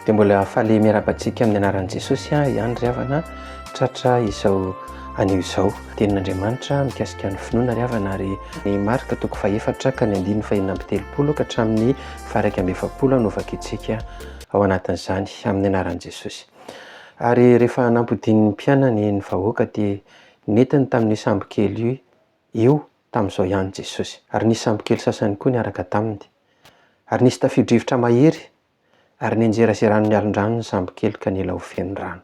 Dia mbola faly miarahaba antsika amin'ny anaran'i Jesosy aho ihany ry havana tratra izao anio izao. Tenin'Andriamanitra mikasika ny finoana ry havana ary ny Marka toko fahefatra ka ny andininy fahenina amby telopolo ka hatramin'ny faha-iraika amby efapolo no vakintsika ao anatin'izany amin'ny anaran'i Jesosy. Ary rehefa nampodian'ny mpianany ny vahoaka dia nentiny tamin'io sambokely io tamin'izao ihany Jesosy. Ary nisy sambokely sasany koa niaraka taminy. Ary nisy tafio-drivotra mahery ary nianjerazeran'ny alon-drano ny sambokely ka nila ho feno rano.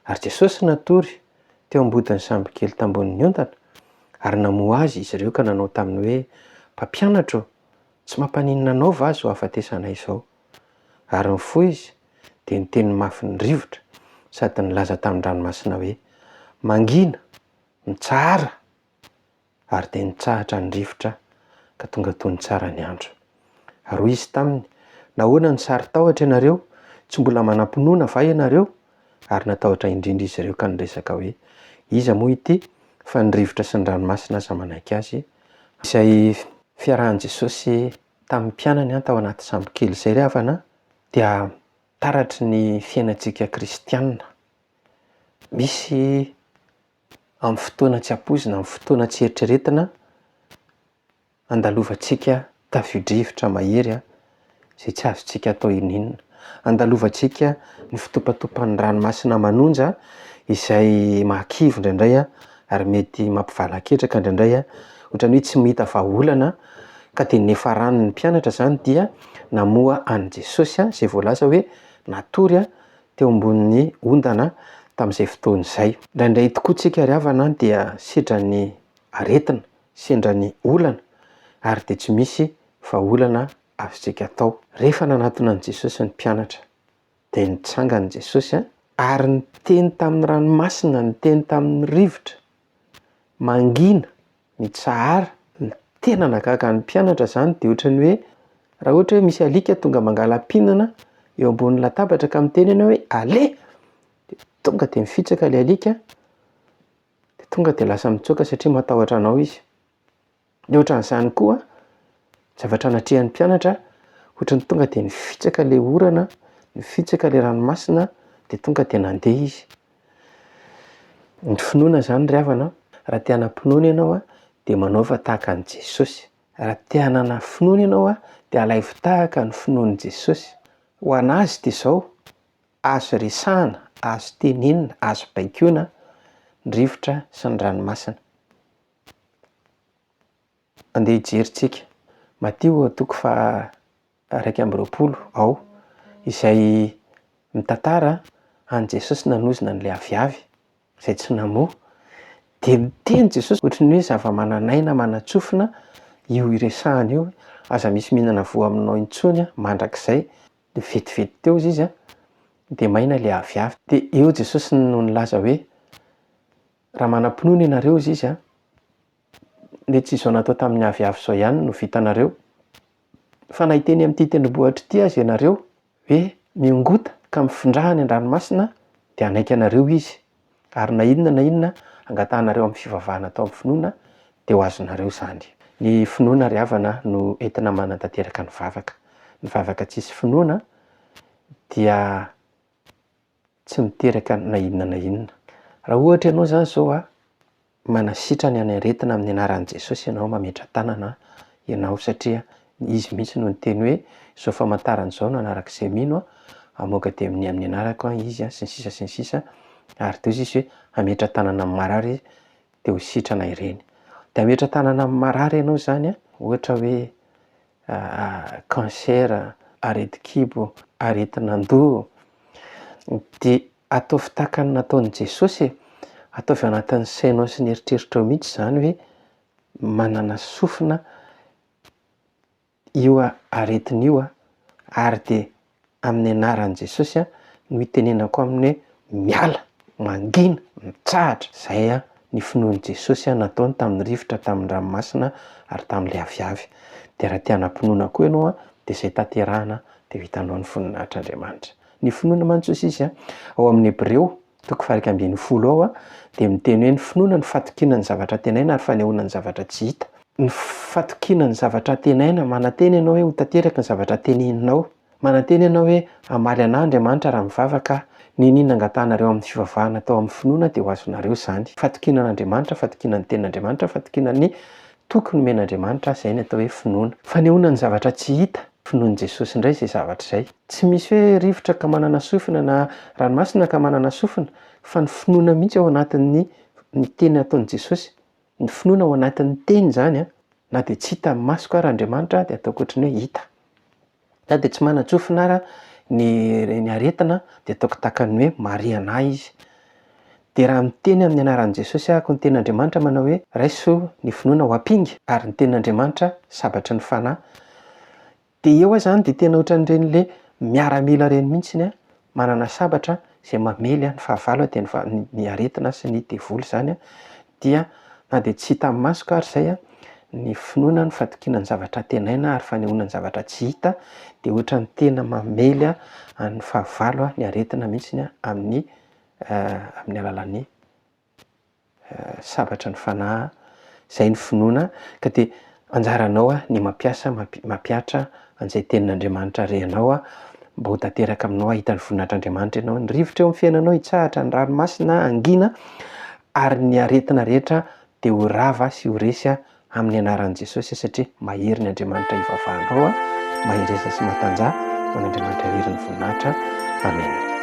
Ary Jesosy natory teo am-bodin'ny sambokely tambonin'ny ondana, ary namoha Azy izy ireo ka nanao taminy hoe, Mpampianatra ô, tsy mampaninona Anao va izao hahafatesanay izao? Ary nifoha Izy, dia niteny mafy ny rivotra, sady nilaza tamin-dranomasina hoe, Mangina! Mitsahara! Ary dia nitsahatra ny rivotra ka tonga tony tsara ny andro. Ary hoy izy taminy, Nahoana no saro-tahotra ianareo? Tsy mbola manam-pinoana va ianareo? Ary natahotra indrindra izy ireo ka niresaka hoe, Iza moa ity, fa ny rivotra sy ny ranomasina aza manaiky azy? Izay fiarahan'i Jesosy tamin'ny mpianany tao anaty sambokely izay ry havana dia taratry ny fiainantsika kristiana. Misy amin'ny fotoana tsy ampoizina, amin'ny fotoana tsy eritreretina, andalovantsika tafio-drivotra mahery izay tsy azontsika atao inoninona. Andalovantsika ny fitopatopan'ny ranomasina manonja izay mahakivy indraindray ary mety mampivala-ketraka indraindray, ohatran'ny hoe tsy mahita vahaolana ka dia ny niafaran'ny mpianatra izany dia namoha an'i Jesosy izay voalaza hoe natory teo ambonin'ny ondana tamin'izay fotoana izay. Indraindray tokoa tsika ry havana dia sedran'ny aretina, sendra ny olana ary dia tsy misy vahaolana azontsika atao. Rehefa nanatona an'i Jesosy ny mpianatra dia nitsangana Jesosy ary niteny tamin'ny ranomasina, niteny tamin'ny rivotra, mangina, Mitsahara. Ny tena nahagaga ny mpianatra izany dia ohatran'ny hoe raha ohatra hoe misy alika tonga mangala-pihinana eo ambonin'ny latabatra ka miteny ianao hoe allez! dia tonga dia mifitsaka ilay alika dia tonga dia lasa mitsoaka satria matahotra anao izy. Dia ohatran'izany koa zavatra natrehan'ny mpianatra, ohatran'ny tonga dia nifitsaka ilay orana, nifitsaka ilay ranomasina dia tonga dia nandeha izy. Ny finoana izany ry havana, raha te hanam-pinoana ianao dia manaova tahaka an'i Jesosy. Raha te hanana finoana ianao dia alaivo tahaka ny finoan'i Jesosy. Ho an'azy dia izao, azo resahana, azo tenenina, azo baikoina ny rivotra sy ny ranomasina. Andeha hijery tsika. Matio toko faha 21 ao, izay mitantara an'i Jesosy nanozona an'ilay aviavy izay tsy namoa. Dia miteny Jesosy ohatry ny hoe zava-manan'aina manan-tsofina io iresahany io, aza misy mihinana voa aminao intsony mandrakizay. Dia vetivety teo izy izy dia maina ilay aviavy. Dia eo Jesosy no nilaza hoe raha manam-pinoana ianareo izy izy dia tsy izao natao tamin'ny aviavy izao ihany no vitanareo, fa na hiteny amin'ity tendrombohitra ity aza ianareo hoe miongota ka mifindrà any an-dranomasina dia hanaiky anareo izy, ary na inona na inona angatahanareo amin'ny fivavahana atao amin'ny finoana dia ho azonareo izany. Ny finoana ry havana no entina manatanteraka ny vavaka. Ny vavaka tsisy finoana dia tsy miteraka na inona na inona. Raha ohatra ianao izany izao a, manasitrana ny aretina amin'ny anaran'i Jesosy ianao, mametra-tanana ianao satria Izy mihitsy no niteny hoe izao famantarana izao no anarak'izay mino hamoaka demonia amin'ny anarako Izy sy ny sisa sy ny sisa ary dia hoy Izy hoe hametra-tanana amin'ny marary Izy dia ho sitrana ireny. Dia hametra-tanana amin'ny marary ianao izany ohatra hoe cancer, aretin-kibo, aretin'andoha dia Ataovy tahaka ny nataon'i Jesosy e! Ataovy ao anatin'ny sainao sy ny eritreritrao mihitsy izany hoe manana sofina io aretina io ary dia amin'ny anaran'i Jesosy no itenenako aminy hoe miala, mangina, mitsahatra. Izay ny finoan'i Jesosy nataony tamin'ny rivotra, tamin'ny ranomasina ary tamin'ilay aviavy. Dia raha te hanam-pinoana koa ianao dia izay tanterahana dia ho hitanao ny voninahitr'Andriamanitra. Ny finoana mantsy hoy izy ao amin'ny Hebreo toko faha 11 ao dia miteny hoe ny finoana no fatokiana ny zavatra antenaina ary fanehoana ny zavatra tsy hita. Ny fatokiana ny zavatra antenaina, manantena ianao hoe ho tanteraka ny zavatra teneninao. Manantena ianao hoe hamaly anah Andriamanitra raha mivavaka aho. N'inon'inona angatahanareo amin'ny fivavahana atao amin'ny finoana dia ho azonareo izany. Fatokiana an'Andriamanitra, fatokiana ny tenin'Andriamanitra, fatokiana ny toky nomen'Andriamanitra, izay ny atao hoe finoana. Fanehoana ny zavatra tsy hita, finoan'i Jesosy indray izay zavatra izay. Tsy misy hoe rivotra ka manana sofina na ranomasina ka manana sofina fa ny finoana mihitsy ao anatin'ny ny teny ataon'i Jesosy. Ny finoana ao anatin'ny teny izany an, na dia tsy hita amin'ny masoko ara Andriamanitra dia ataoko ohatran'ny hoe hita. Na dia tsy manan-tsofina ara ny ny aretina dia ataoko tahaka ny hoe mahare anah izy. Dia raha miteny amin'ny anaran'i Jesosy aho, koa ny tenin'Andriamanitra manao hoe raiso ny finoana ho ampinga ary ny tenin'Andriamanitra sabatry ny fanahy. Dia eo aho izany dia tena ohatran'ireny le miaramila ireny mihitsiny an, manana sabatra izay mamely ny fahavalo dia ny ny aretina sy ny devoly izany an, dia na dia tsy hita amin'ny masoko ary izay an, ny finoana ny fatokiana ny zavatra antenaina ary fanehoana ny zavatra tsy hita dia ohatran'ny tena mamely an'ny fahavalo ny aretina mihitsiny amin'ny amin'ny alalan'ny sabatra ny fanahy, izay ny finoana, ka dia anjaranao ny mampiasa, mampihatra an'izay tenin'Andriamanitra renao mba ho tanteraka aminao, hahita ny voninahitr'Andriamanitra ianao, ny rivotra eo amin'ny fiainanao hitsahatra, ny ranomasina hangina ary ny aretina rehetra dia ho rava sy ho resy amin'ny anaran'i Jesosy satria mahery ny Andriamanitra ivavahanao, mahereza sy matanjaha ho an'Andriamanitra irery ny voninahitra, Amena.